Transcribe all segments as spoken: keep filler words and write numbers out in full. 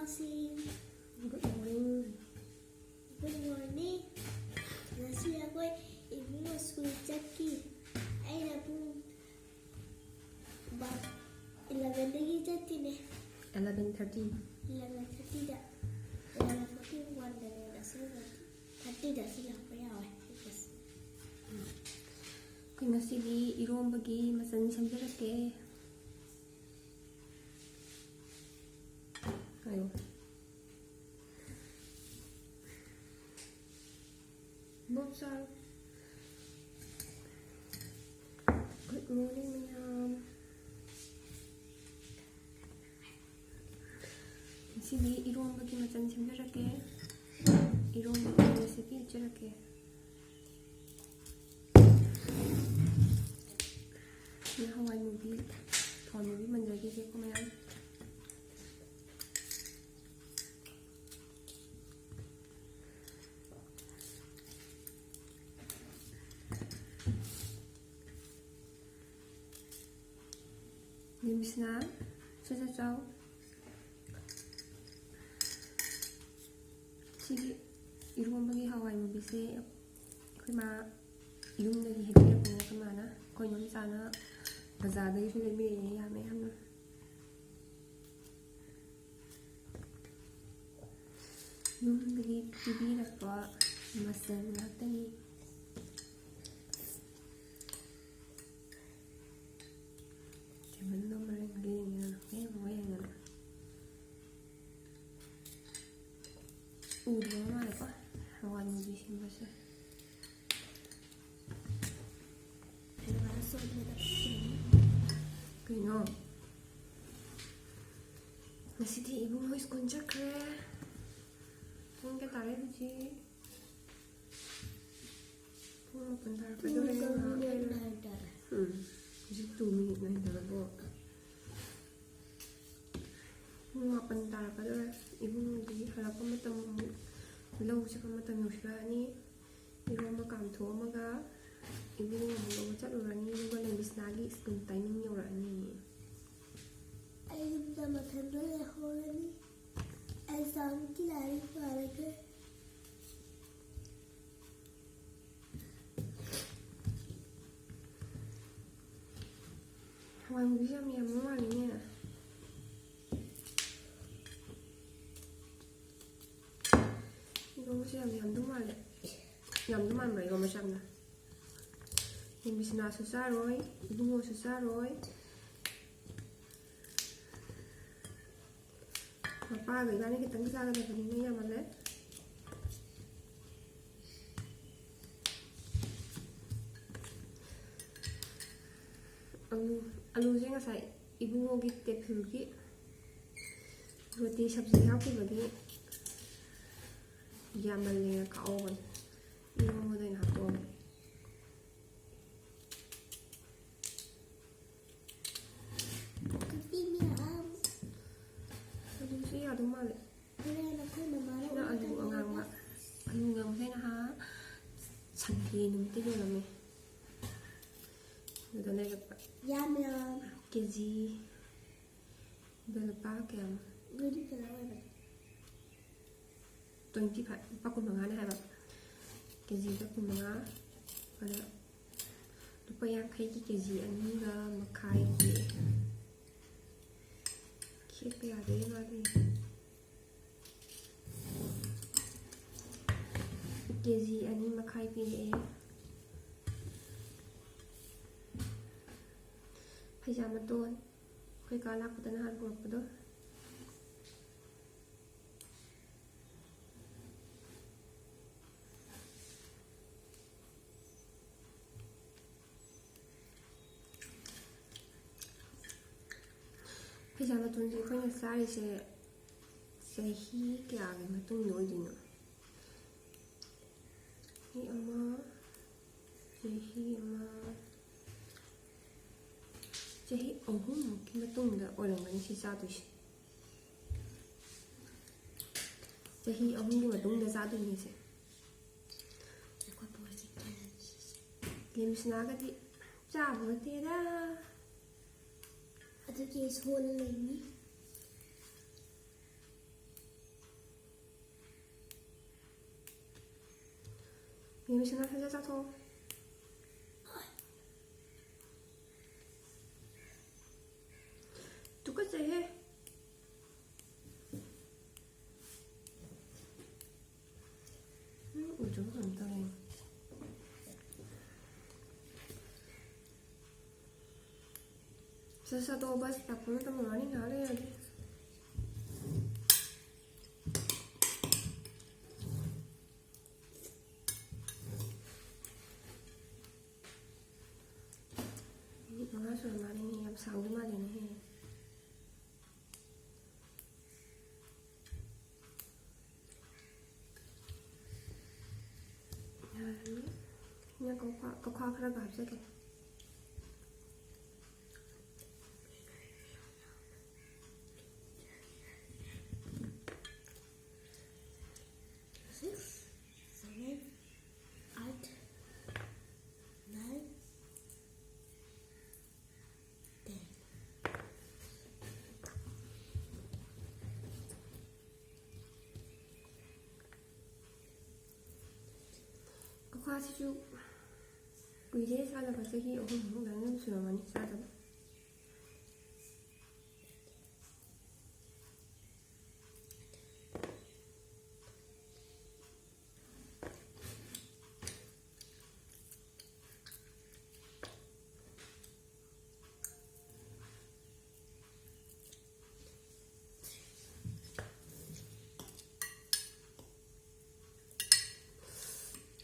Good morning. Good morning. ꯉꯁꯤ ꯑꯩꯈꯣꯏ ꯏꯕꯨꯡꯉꯣ school ꯆꯠꯈꯤ꯫ ꯑꯩꯅ ꯄꯨꯡ elevenꯗꯒꯤ ꯆꯠꯇꯣꯏꯅꯦ꯫ Eleven thirty. Eleven thirtyꯗ, eleven forty oneꯗꯅꯦ, ꯉꯁꯤ thirtyꯗ ꯁꯤꯜꯂꯛꯄ ꯌꯥꯎꯋꯦ꯫ ꯑꯩꯈꯣꯏ ꯉꯁꯤꯗꯤ ꯏꯔꯣꯝꯕꯒꯤ ꯃꯆꯜ ꯁꯦꯝꯖꯔꯛꯀꯦ꯫ ꯑꯌꯣ꯫ ꯕꯣꯛ ꯆꯥꯔꯣ꯫ Good morning ꯃꯌꯥꯝ꯫ ꯉꯁꯤꯗꯤ ꯏꯔꯣꯝꯕꯒꯤ ꯃꯆꯜ ꯁꯦꯝꯖꯔꯛꯀꯦ꯫ ꯏꯔꯣꯝꯕꯒꯤ recipe ꯎꯠꯆꯔꯛꯀꯦ꯫ ꯁꯤꯅ ꯍꯋꯥꯏ ꯃꯨꯕꯤ, ꯍꯋꯥꯏ ꯃꯨꯕꯤ ꯃꯟꯖꯈꯤꯁꯦꯀꯣ ꯃꯌꯥꯝ꯫ ꯌꯨꯝꯁꯤꯅ ꯁꯠ ꯁꯠ ꯆꯥꯎ꯫ ꯁꯤꯒꯤ ꯏꯔꯣꯝꯕꯒꯤ ꯍꯋꯥꯏ ꯃꯨꯕꯤꯁꯦ ꯑꯩꯈꯣꯏ ꯃꯥ ꯌꯨꯝꯗꯒꯤ ꯍꯦꯛꯄꯤꯔꯛꯄꯅꯦ꯫ ꯑꯩꯈꯣꯏ ꯃꯥꯅ, ꯑꯩꯈꯣꯏ ꯏꯗꯣꯝꯆꯥꯅ ꯕꯖꯥꯔꯗꯒꯤꯁꯨ ꯂꯩꯕꯤꯔꯛꯑꯦ꯫ ꯌꯥꯝꯃꯦ ꯌꯥꯝꯅ꯫ ꯌꯨꯝꯗꯒꯤ ꯄꯤꯕꯤꯔꯛꯄ ꯃꯆꯜ ꯉꯥꯛꯇꯅꯤ꯫ ꯇꯦꯕꯜꯗꯣ ꯃꯔꯦꯡ ꯂꯦꯡꯉꯦꯗꯅ, ꯃꯌꯥꯝ ꯑꯃ ꯌꯦꯡꯉꯦꯗꯅ꯫ ꯎꯗ꯭ꯔꯕ ꯃꯥꯜꯂꯦꯀꯣ, ꯍꯋꯥꯏ ꯃꯨꯕꯤ ꯁꯦꯝꯕꯁꯦ꯫ ꯀꯩꯅꯣ? ꯉꯁꯤꯗꯤ ꯏꯕꯨꯡꯉꯣ ꯁ꯭ꯀꯨꯜ ꯆꯠꯈ꯭ꯔꯦ꯫ ꯄꯨꯡ ꯀꯌꯥ ꯇꯥꯔꯦ ꯍꯧꯖꯤꯛ? ꯄꯨꯡ ꯃꯥꯄꯟ ꯇꯥꯔꯛꯀꯗꯧꯔꯦ꯫ ꯄꯨꯡ ꯇꯔꯨꯛ ꯃꯤꯅꯤꯠ ꯅꯥꯏꯟ ꯇꯥꯔꯦ꯫ ꯎꯝ, ꯍꯧꯖꯤꯛ two minute nine ꯇꯥꯔꯕꯣ? ꯄꯨꯡ ꯃꯥꯄꯟ ꯇꯥꯔꯛꯀꯗꯧꯔꯦ꯫ ꯏꯕꯨꯡꯉꯣꯗꯤ ꯍꯜꯂꯛꯄ ꯃꯇꯝ, ꯑꯃꯨꯛ ꯂꯧ ꯆꯠꯄ ꯃꯇꯝ ꯌꯧꯁꯤꯜꯂꯛꯑꯅꯤ꯫ ꯏꯔꯣꯝꯕ ꯀꯥꯝꯊꯣꯛꯑꯝꯃꯒ ꯏꯕꯨꯡꯉꯣ ꯑꯃꯨꯛ ꯂꯧꯕ ꯆꯠꯂꯨꯔꯅꯤ꯫ ꯑꯗꯨꯒ ꯂꯦꯝꯕꯤꯁꯅꯥꯒꯤ ꯁ꯭ꯀꯨꯜ timing ꯌꯧꯔꯛꯑꯅꯤ꯫ ꯑꯩ ꯌꯨꯝꯗ ꯃꯊꯟꯇ ꯂꯩꯍꯧꯔꯅꯤ꯫ ꯑꯦꯛꯖꯥꯝꯒꯤ ꯂꯥꯏꯔꯤꯛ ꯄꯥꯔꯒꯦ꯫ ꯍꯋꯥꯏ ꯃꯨꯕꯤꯁꯦ ꯌꯥꯝ ꯌꯥꯝꯕ ꯃꯥꯜꯂꯤꯅꯦ꯫ ꯏꯔꯣꯝꯕꯁꯦ ꯌꯥꯝ ꯌꯥꯝꯗꯧ ꯃꯥꯜꯂꯦ꯫ ꯌꯥꯝꯗꯧ ꯃꯥꯟꯕ꯭ꯔꯥ ꯏꯔꯣꯝꯕꯁꯦ ꯌꯥꯝꯅ? ꯌꯦꯡꯕꯤꯁꯅꯥꯁꯨ ꯆꯥꯔꯣꯏ, ꯏꯕꯨꯡꯉꯣꯁꯨ ꯆꯥꯔꯣꯏ꯫ ꯃꯄꯥꯒ ꯏꯕꯥꯅꯤ ꯈꯤꯇꯪ ꯆꯥꯒꯗꯕꯅꯤꯅ ꯌꯥꯝꯃꯜꯂꯦ꯫ ꯑꯂꯨ, ꯑꯂꯨꯁꯦ ꯉꯁꯥꯏ ꯏꯕꯨꯡꯉꯣꯒꯤ ꯇꯦꯐꯤꯜꯒꯤ ꯔꯣꯇꯤ ꯁꯕꯖꯤ ꯍꯥꯞꯈꯤꯕꯒꯤ ꯌꯥꯝꯃꯜꯂꯦꯅ ꯈꯥꯛꯍꯧꯕꯅꯦ꯫ ꯏꯔꯣꯟꯕꯗ ꯑꯣꯏꯅ ꯍꯥꯞꯇꯣꯛꯑꯒꯦ꯫ ꯀꯨꯔꯇꯤ ꯃꯌꯥꯝ꯫ ꯑꯗꯨꯁꯨ ꯌꯥꯗꯧ ꯃꯥꯜꯂꯦ꯫ ꯍꯣꯔꯦꯟ ꯑꯩꯈꯣꯏ ꯃꯃꯥꯅ ꯁꯤꯅ ꯑꯂꯨ ꯑꯉꯥꯡꯕ꯫ ꯑꯂꯨ ꯑꯉꯥꯡꯕꯁꯦ ꯅꯍꯥꯟ ꯁꯟꯗꯦ ꯅꯨꯃꯤꯠꯇ ꯌꯣꯜꯂꯝꯃꯦ꯫ ꯑꯗꯨꯗ ꯂꯩꯔꯛꯄ꯫ ꯌꯥꯝ ꯌꯥꯝ꯫ ꯀꯦ ꯖꯤ꯫ ꯑꯗꯣ ꯂꯨꯄꯥ ꯀꯌꯥꯅꯣ? ꯒ꯭ꯔꯤꯟ ꯀꯂꯔ ꯑꯣꯏꯕꯅꯦ꯫ ꯇ꯭ꯋꯦꯟꯇꯤ ꯐꯥꯏꯚ, ꯂꯨꯄꯥ ꯀꯨꯟ ꯃꯉꯥꯅꯦ ꯍꯥꯏꯕ꯫ ꯀꯦ ꯖꯤꯗ ꯀꯨꯟ ꯃꯉꯥ꯫ ꯑꯗ ꯂꯨꯄꯥ ꯌꯥꯡꯈꯩꯒꯤ ꯀꯦ ꯖꯤ ꯑꯅꯤꯒ ꯃꯈꯥꯏꯒꯤ꯫ ꯈꯦꯠꯄ ꯌꯥꯗꯦ ꯃꯥꯗꯤ꯫ ꯀꯦ ꯖꯤ ꯑꯅꯤ ꯃꯈꯥꯏ ꯄꯤꯔꯛꯑꯦ꯫ ꯐꯩꯖꯥ ꯃꯇꯣꯟ꯫ ꯑꯩꯈꯣꯏ ꯀꯥ ꯂꯥꯛꯄꯗ ꯅꯍꯥꯟ ꯄꯨꯔꯛꯄꯗꯣ꯫ ꯐꯩꯖꯥ ꯃꯇꯣꯟꯁꯦ ꯑꯩꯈꯣꯏꯅ ꯆꯥꯔꯤꯁꯦ ꯆꯍꯤ ꯀꯌꯥꯒꯤ ꯃꯇꯨꯡꯗ ꯑꯣꯏꯗꯣꯏꯅꯣ? ꯆꯍꯤ ꯑꯃ, ꯆꯍꯤ ꯑꯃ, ꯆꯍꯤ ꯑꯍꯨꯝꯃꯨꯛꯀꯤ ꯃꯇꯨꯡꯗ ꯑꯣꯏꯔꯝꯒꯅꯤ ꯁꯤ ꯆꯥꯗꯣꯏꯁꯦ꯫ ꯆꯍꯤ ꯑꯍꯨꯝꯒꯤ ꯃꯇꯨꯡꯗ ꯆꯥꯗꯣꯏꯅꯦ ꯁꯦ꯫ ꯂꯦꯝꯁꯅꯥꯒꯗꯤ ꯆꯥꯕ ꯅꯠꯇꯦꯗ꯫ ꯑꯗꯨꯒꯤ ꯁꯣꯜꯂ ꯂꯩꯅꯤ꯫ ꯏꯃꯤꯁꯅ ꯐꯖ ꯆꯥꯊꯣꯛꯑꯣ꯫ ꯇꯨꯀꯠꯆꯩꯍꯦ꯫ ꯎꯝ, ꯎꯗ꯭ꯔꯕ ꯀꯩꯅꯣꯝ ꯇꯧꯔꯦ꯫ ꯁꯠ ꯁꯠ ꯇꯣꯛꯑꯣ, ꯕꯁ ꯂꯥꯛꯄ ꯃꯇꯝ ꯌꯧꯔꯅꯤ, ꯉꯥꯏꯍꯥꯛ ꯂꯩꯔꯗꯤ꯫ ꯃꯤꯅꯤꯠ ꯃꯉꯥ ꯁꯨꯔ ꯃꯥꯜꯂꯦꯅꯦ, ꯌꯥꯝ ꯁꯥꯡꯗꯤ ꯃꯥꯜꯂꯦꯅꯦꯍꯦ꯫ ꯌꯥꯔꯅꯤ꯫ ꯑꯩꯅ ꯀꯧꯈꯥ, ꯀꯧꯈꯥ ꯈꯔꯒ ꯍꯥꯞꯆꯒꯦ꯫ Six, seven, eight, nine, ten. ꯀꯧꯈꯥꯁꯤꯁꯨ ꯀꯨꯏꯔꯦ ꯆꯥꯗꯕ, ꯆꯍꯤ ꯑꯍꯨꯝꯃꯨꯛ ꯑꯗꯨꯃꯥꯏꯅ ꯁꯨꯔꯝꯃꯅꯤ ꯆꯥꯗꯕ꯫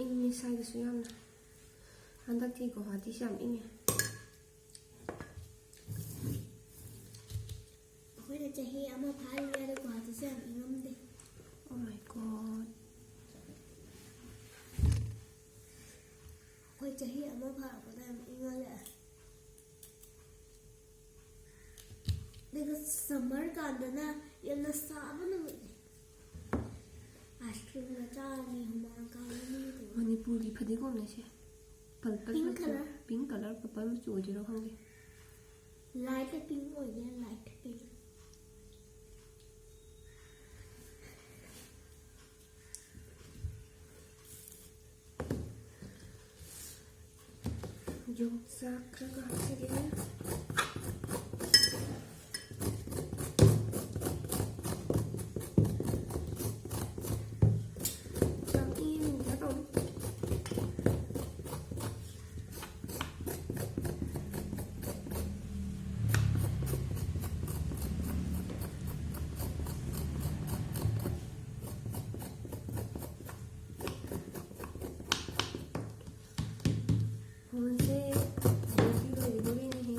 ꯏꯪꯉꯦ ꯁ꯭ꯋꯥꯏꯗꯁꯨ ꯌꯥꯝꯅ꯫ ꯍꯟꯗꯛꯇꯤ ꯒꯨꯋꯥꯍꯥꯇꯤꯁꯦ ꯌꯥꯝ ꯏꯪꯉꯦ꯫ ꯑꯩꯈꯣꯏꯅ ꯆꯍꯤ ꯑꯃ ꯐꯥꯔꯤꯉꯩꯗ ꯒꯨꯋꯥꯍꯥꯇꯤꯁꯦ ꯌꯥꯝ ꯏꯪꯉꯝꯗꯦ꯫ Oh my God. ꯑꯩꯈꯣꯏ ꯆꯍꯤ ꯑꯃ ꯐꯥꯔꯛꯄꯗ ꯌꯥꯝ ꯏꯪꯉ ꯂꯩꯔꯦ꯫ ꯑꯗꯨꯒ summer ꯀꯥꯟꯗꯅ ꯌꯥꯝꯅ ꯁꯥꯕ ꯅꯨꯃꯤꯠꯅꯤ꯫ Ice creamꯒ ꯆꯥꯔꯅꯤ, ꯍꯨꯃꯥꯡ ꯀꯥꯡꯉꯅꯤ꯫ ꯃꯅꯤꯄꯨꯔꯒꯤ ꯐꯗꯤꯒꯣꯝꯅꯦ ꯁꯦ꯫ Purple Pink ꯃꯆꯨ, colour꯫ Pink colour, purple ꯃꯆꯨ ꯑꯣꯏꯗꯣꯏꯔꯣ ꯈꯪꯗꯦ꯫ Light pink ꯑꯣꯏꯅꯦ, light pink꯫ ꯌꯣꯡꯆꯥꯛ ꯈꯔꯒ ꯍꯥꯞꯆꯒꯦ꯫ ꯌꯥꯝ ꯏꯪꯅ ꯇꯧ꯫ ꯐꯣꯟꯁꯦ ꯕꯦꯇ꯭ꯔꯤ ꯂꯣꯏꯒꯗꯧꯔꯦꯅꯦꯍꯦ꯫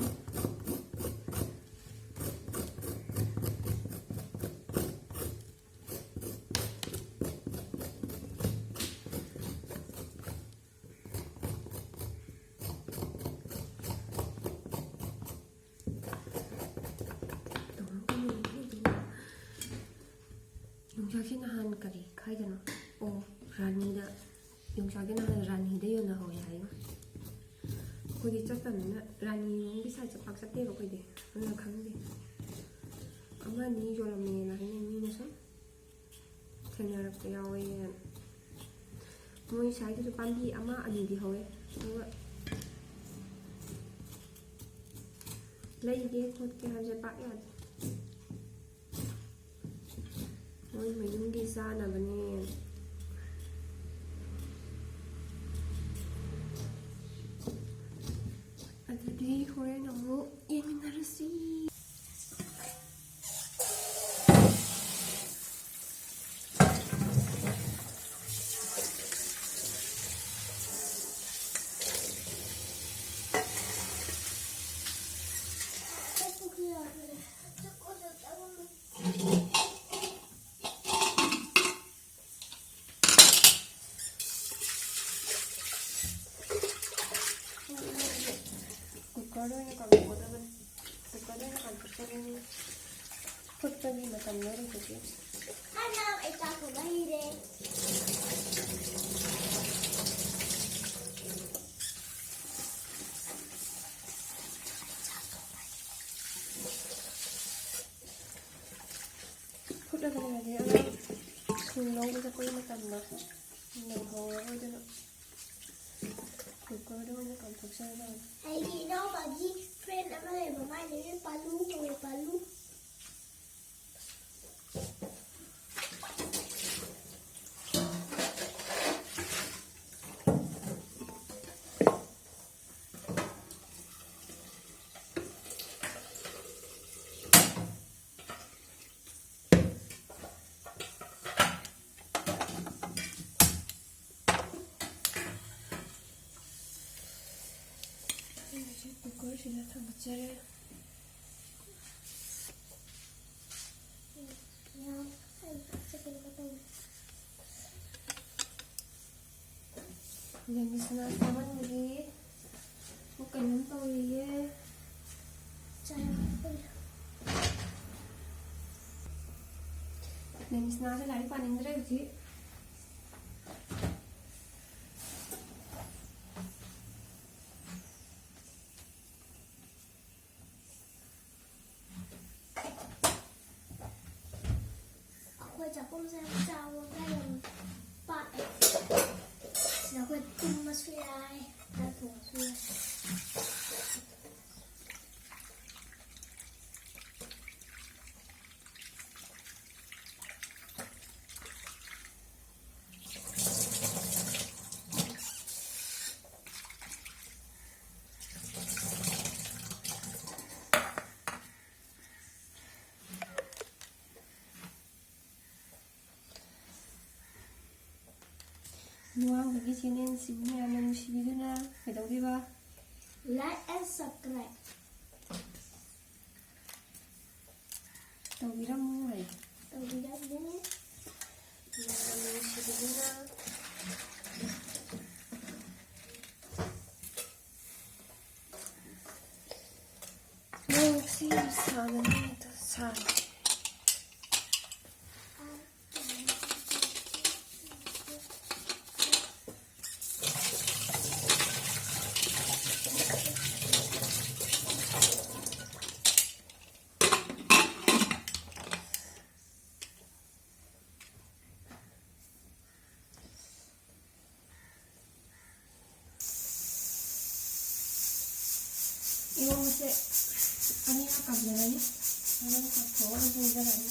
ꯌꯣꯡꯆꯥꯛꯁꯦ ꯅꯍꯥꯟ ꯀꯔꯤ ꯈꯥꯏꯗꯅꯣ? ꯑꯣ, ꯔꯥꯅꯤꯗ꯫ ꯌꯣꯡꯆꯥꯛꯁꯦ ꯅꯍꯥꯟ ꯔꯥꯅꯤꯗ ꯌꯣꯟꯅꯍꯧꯋꯦ ꯍꯥꯏꯌꯣ꯫ ꯑꯩꯈꯣꯏꯗꯤ ꯆꯠꯇꯕꯅꯤꯅ ꯔꯥꯅꯤꯔꯣꯝꯒꯤ ꯁꯥꯏꯠꯁꯦ ꯄꯥꯛ ꯆꯠꯇꯦꯕ ꯑꯩꯈꯣꯏꯗꯤ, ꯑꯗꯨꯅ ꯈꯪꯗꯦ꯫ ꯑꯃ ꯑꯅꯤ ꯌꯣꯜꯂꯝꯃꯦꯅ ꯍꯥꯏꯅꯩ ꯃꯤꯅ ꯁꯨꯝ꯫ ꯊꯦꯡꯅꯔꯛꯄ ꯌꯥꯎꯋꯦ꯫ ꯃꯣꯏ ꯁ꯭ꯋꯥꯏꯗꯁꯨ ꯄꯥꯝꯕꯤ ꯑꯃ ꯑꯅꯤꯗꯤ ꯍꯧꯋꯦ, ꯑꯗꯨꯒ ꯂꯩꯒꯦ ꯈꯣꯠꯀꯦ ꯍꯥꯏꯕꯁꯦ ꯄꯥꯛ ꯌꯥꯗꯦ꯫ ꯃꯣꯏ ꯃꯌꯨꯝꯒꯤ ꯆꯥꯅꯕꯅꯦ꯫ ꯑꯗꯨꯗꯤ ꯍꯣꯔꯦꯟ ꯑꯃꯨꯛ ꯌꯦꯡꯃꯤꯟꯅꯔꯁꯤ꯫ ꯀꯨꯀꯔꯗ ꯑꯣꯏꯅ ꯀꯥꯝꯊꯣꯛꯀꯗꯕꯅꯤ꯫ ꯀꯨꯀꯔꯗ ꯑꯣꯏꯅ ꯀꯥꯝꯊꯣꯛꯆꯒꯅꯤ꯫ ꯐꯨꯠꯄꯒꯤ ꯃꯇꯝ ꯂꯧꯔꯤꯕꯒꯤ꯫ ꯑꯩ ꯆꯥꯛ ꯊꯣꯡꯕ ꯍꯩꯔꯦ꯫ ꯐꯨꯠꯂꯒ ꯂꯩꯔꯗꯤ ꯑꯉꯥꯡ ꯁ꯭ꯀꯨꯜ ꯂꯧꯕ ꯆꯠꯄꯒꯤ ꯃꯇꯝꯗꯣ ꯅꯪꯍꯧꯔꯔꯣꯏꯗꯅ꯫ ꯀꯨꯀꯔꯗ ꯑꯣꯏꯅ ꯀꯥꯝꯊꯣꯛꯆꯔꯗꯕꯅꯤ꯫ ꯑꯩꯒꯤ ꯏꯅꯥꯎꯄꯥꯒꯤ ꯐ꯭ꯔꯦꯟ ꯑꯃ ꯂꯩꯕ, ꯃꯥꯏ ꯃꯃꯤꯡ ꯄꯥꯂꯨ ꯀꯧꯋꯦ, ꯄꯥꯂꯨ꯫ ꯑꯩ ꯍꯧꯖꯤꯛ ꯀꯨꯀꯔꯁꯤꯗ ꯊꯥꯡꯒꯠꯆꯔꯦ꯫ ꯂꯦꯃꯤꯁꯅꯥ ꯆꯥꯃꯟꯕꯒꯤ ꯄꯨꯛ ꯀꯩꯅꯣꯝ ꯇꯧꯔꯤꯌꯦ꯫ ꯂꯦꯃꯤꯁꯅꯥꯁꯦ ꯂꯥꯏꯔꯤꯛ ꯄꯥꯅꯤꯡꯗ꯭ꯔꯦ ꯍꯧꯖꯤꯛ꯫ ꯑꯩꯈꯣꯏ ꯆꯥꯛꯈꯨꯝꯁꯦ ꯌꯥꯝ ꯆꯥꯎꯔꯒ ꯌꯥꯝ ꯄꯥꯛꯑꯦ꯫ ꯁꯤꯗ ꯑꯩꯈꯣꯏ ꯇꯨꯝꯕꯁꯨ ꯌꯥꯏ, ꯆꯥꯛ ꯊꯣꯡꯕꯁꯨ ꯌꯥꯏ꯫ ꯅꯨꯡꯉꯥꯡꯕꯒꯤ ꯆꯦꯅꯦꯜꯁꯤꯕꯨ ꯃꯌꯥꯝꯅ ꯅꯨꯡꯁꯤꯕꯤꯗꯨꯅ ꯀꯩꯗꯧꯔꯤꯕ? Like and subscribe ꯇꯧꯕꯤꯔꯝꯃꯨ ꯍꯥꯏ꯫ ꯇꯧꯕꯤꯔꯝꯃꯨ꯫ ꯃꯌꯥꯝꯅ ꯅꯨꯡꯁꯤꯕꯤꯗꯨꯅ꯫ ꯅꯣꯡꯁꯤ ꯌꯥꯝ ꯁꯥꯕꯅꯤ, ꯑꯗꯣ ꯁꯥꯏ꯫ ꯑꯅꯤꯃꯛ ꯀꯥꯞꯁꯤꯜꯂꯅꯤ꯫ ꯑꯗꯨꯒ ꯀꯥꯞꯊꯣꯛꯑꯒ ꯍꯩꯖꯤꯜꯂꯅꯤ꯫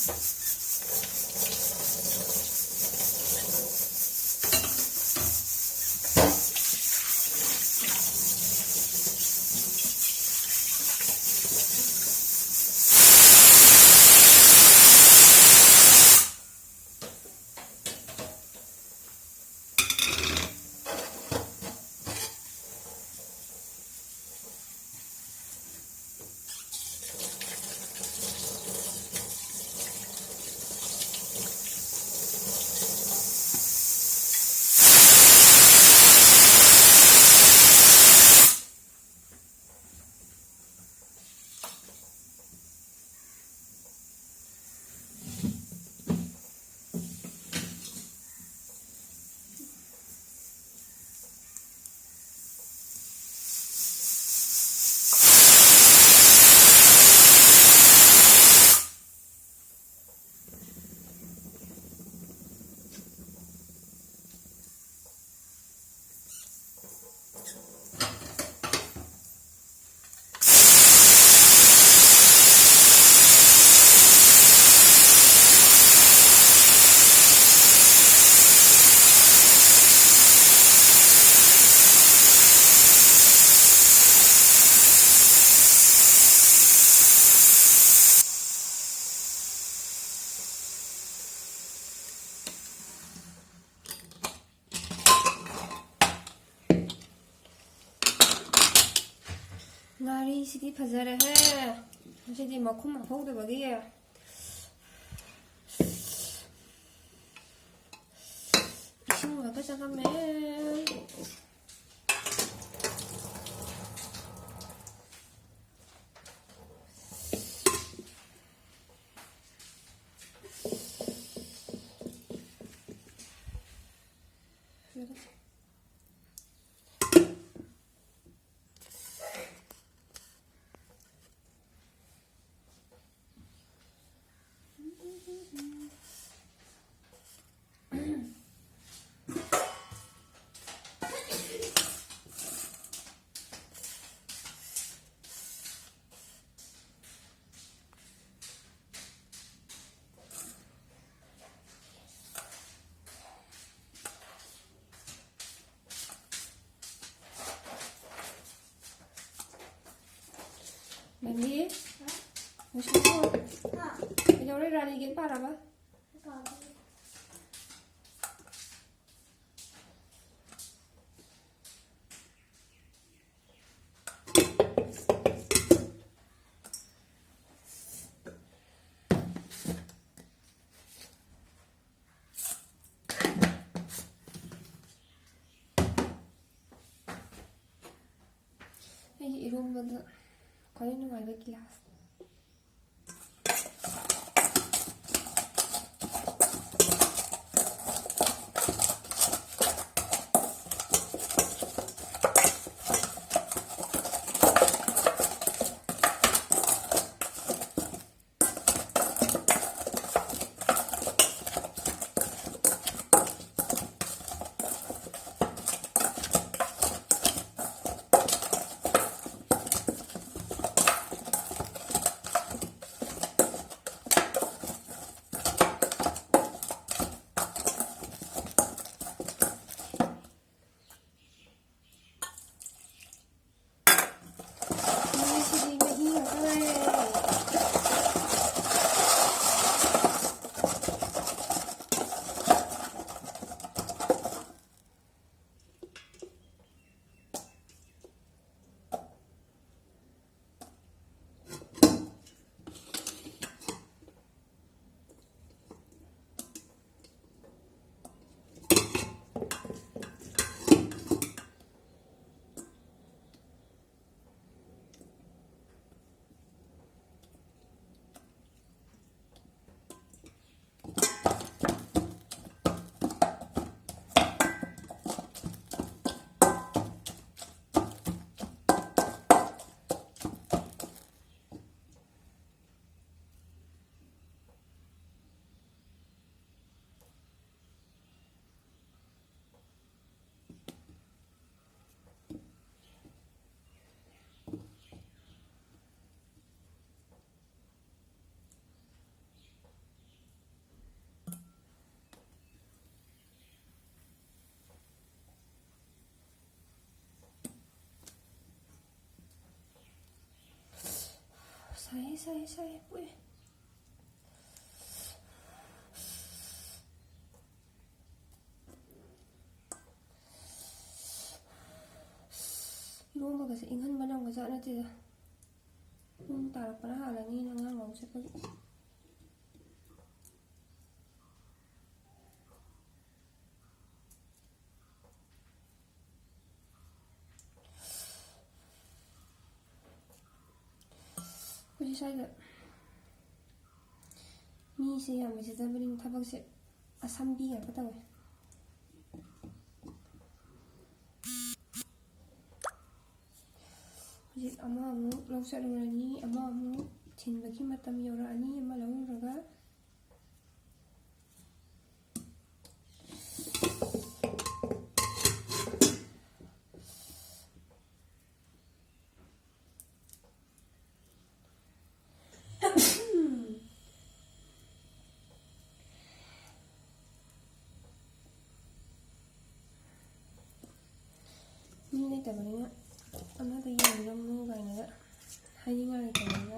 ꯉꯥꯔꯤꯁꯤꯗꯤ ꯐꯖꯔꯦꯍꯦ꯫ ꯉꯁꯤꯗꯤ ꯃꯈꯨꯝ ꯍꯥꯞꯍꯧꯗꯕꯒꯤ ꯏꯁꯤꯡ ꯉꯥꯛꯇ ꯆꯪꯉꯝꯃꯦ꯫ ꯂꯥꯏꯔꯤꯛ ꯄꯥꯔꯕ? ꯑꯩꯒꯤ ꯏꯔꯣꯝꯕꯗ ꯈ꯭ꯋꯥꯏꯗꯩ ꯅꯨꯡꯉꯥꯏꯕ ꯒꯤꯂꯥꯁ꯫ ꯃꯍꯤꯁꯤꯗꯤ ꯃꯍꯤ ꯉꯥꯛꯇ ꯉꯥꯏꯔꯦ꯫ ꯁꯥꯏꯌꯦ, ꯁꯥꯏꯌꯦ, ꯁꯥꯏꯌꯦ, ꯄꯣꯛꯑꯦ꯫ ꯊꯣꯡꯕꯒꯁꯦ ꯏꯪꯍꯟꯕ ꯅꯪꯕꯖꯥꯠ ꯅꯠꯇꯦꯗ꯫ ꯄꯨꯡ ꯇꯥꯔꯛꯄꯅ ꯍꯥꯜꯂꯅꯤꯅ ꯑꯉꯥꯡ ꯂꯧ ꯆꯠꯄꯒꯤ꯫ ꯑꯩꯈꯣꯏ ꯁ꯭ꯋꯥꯏꯗ ꯃꯤꯁꯦ ꯌꯥꯝ ꯂꯩꯖꯗꯕꯅꯤꯅ ꯊꯕꯛꯁꯦ ꯑꯁꯝꯕꯤ ꯉꯥꯛꯇ ꯇꯧꯋꯦ꯫ ꯍꯧꯖꯤꯛ ꯑꯃ ꯑꯃꯨꯛ ꯂꯧ ꯆꯠꯂꯨꯔꯅꯤ, ꯑꯃ ꯑꯃꯨꯛ ꯊꯤꯟꯕꯒꯤ ꯃꯇꯝ ꯌꯧꯔꯛꯑꯅꯤ, ꯑꯃ ꯂꯧꯔꯨꯔꯒ꯫ ꯃꯤ ꯂꯩꯇꯕꯅꯤꯅ ꯑꯃꯗ ꯌꯦꯡꯉꯝꯃꯨ ꯀꯥꯏꯅꯒ ꯍꯥꯏꯅꯤꯡꯉꯥꯏ ꯂꯩꯇꯕꯅꯤꯅ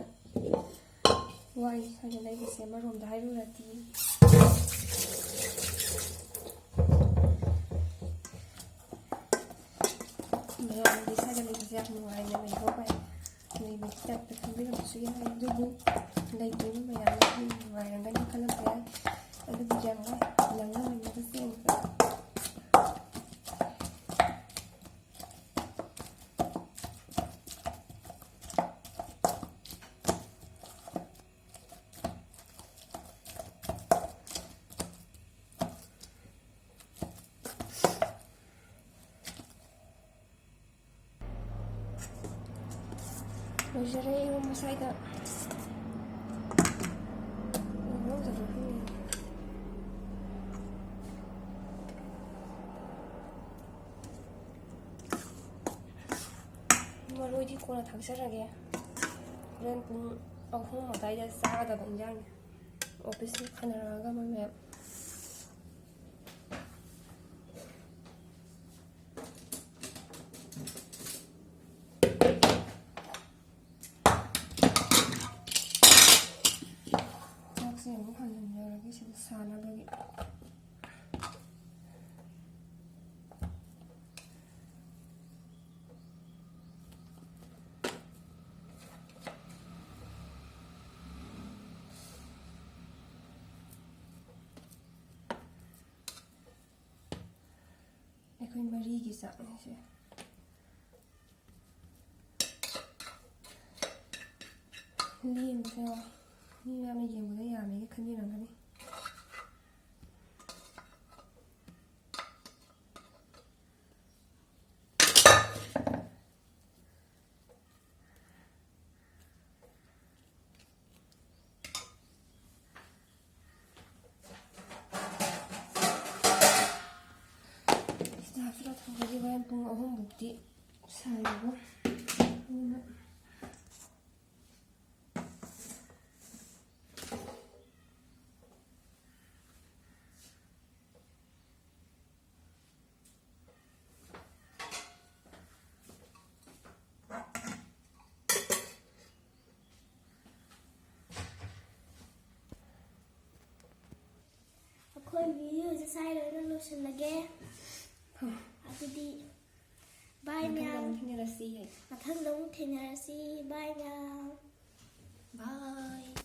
ꯋꯥꯏ꯫ ꯁ꯭ꯋꯥꯏꯗ ꯂꯩꯕꯁꯦ ꯑꯃꯔꯣꯝꯗ ꯍꯥꯏꯔꯨꯔꯗꯤ꯫ ꯃꯌꯥꯝꯗꯤ ꯁ꯭ꯋꯥꯏꯗ ꯂꯩꯕꯁꯦ ꯌꯥꯝ ꯅꯨꯡꯉꯥꯏꯅ ꯂꯩꯕ ꯄꯥꯏ꯫ ꯂꯩꯕꯒꯤ ꯇꯥꯏꯞꯇ ꯈꯟꯕꯤꯔꯝꯕꯁꯨ ꯌꯥꯏ, ꯑꯗꯨꯕꯨ ꯂꯩꯇ꯭ꯔꯤꯕ ꯃꯌꯥꯝꯅ ꯍꯦꯟꯅ ꯅꯨꯡꯉꯥꯏꯔꯝꯒꯅꯤ ꯈꯜꯂꯝꯕ ꯌꯥꯏ꯫ ꯑꯗꯨꯕꯨ ꯌꯥꯝ ꯋꯥꯏ, ꯅꯪꯅ ꯉꯝꯅꯕ ꯆꯦꯟꯕ꯫ ꯂꯣꯏꯖꯔꯦ ꯏꯔꯣꯝꯕ ꯁ꯭ꯋꯥꯏꯗ꯫ ꯂꯣꯏꯔꯝꯗꯕ꯭ꯔꯥ ꯈꯪꯗꯦ꯫ ꯃꯔꯣꯏꯗꯤ ꯀꯣꯟꯅ ꯊꯥꯛꯆꯔꯒꯦ꯫ ꯍꯣꯔꯦꯟ ꯄꯨꯡ ꯑꯍꯨꯝ ꯑꯗꯨꯋꯥꯏꯗ ꯆꯥꯒꯗꯕ ꯏꯟꯖꯥꯡꯅꯤ꯫ ꯑꯣꯐꯤꯁ ꯍꯟꯅꯔꯛꯑꯒ ꯃꯣꯏ ꯃꯌꯥꯝ꯫ ꯆꯥꯛꯁꯦ ꯑꯃꯨꯛ ꯍꯟꯖꯤꯟꯖꯔꯒꯦ ꯁꯤꯗ ꯁꯥꯅꯕꯒꯤ꯫ ꯑꯩꯈꯣꯏ ꯃꯔꯤꯒꯤ ꯆꯥꯛꯅꯤꯁꯦ꯫ ꯂꯦꯝꯕꯁꯨ ꯌꯥꯎꯋꯦ꯫ ꯃꯤ ꯃꯌꯥꯝꯅ ꯌꯦꯡꯕꯗ ꯌꯥꯝꯃꯦꯒ ꯈꯟꯕꯤꯔꯝꯒꯅꯤ꯫ ꯁꯤꯗ ꯍꯥꯞꯆꯤꯜꯂ ꯊꯝꯒ꯭ꯔꯗꯤ ꯍꯣꯔꯦꯟ ꯄꯨꯡ ꯑꯍꯨꯝꯃꯨꯛꯇꯤ ꯁꯥꯏꯕꯀꯣ꯫ ꯑꯗꯨꯅ ꯑꯩꯈꯣꯏ videoꯁꯦ ꯁ꯭ꯋꯥꯏꯗ ꯑꯣꯏꯅ ꯂꯣꯏꯁꯤꯜꯂꯒꯦ꯫ ꯑꯗꯨꯗꯤ bye ꯃꯊꯪꯗ ꯃꯌꯥꯝ꯫ ꯑꯃꯨꯛ ꯊꯦꯡꯅꯔꯁꯤ꯫ ꯃꯊꯪꯗ ꯑꯃꯨꯛ ꯊꯦꯡꯅꯔꯁꯤ꯫ Bye ꯃꯌꯥꯝ꯫ Bye꯫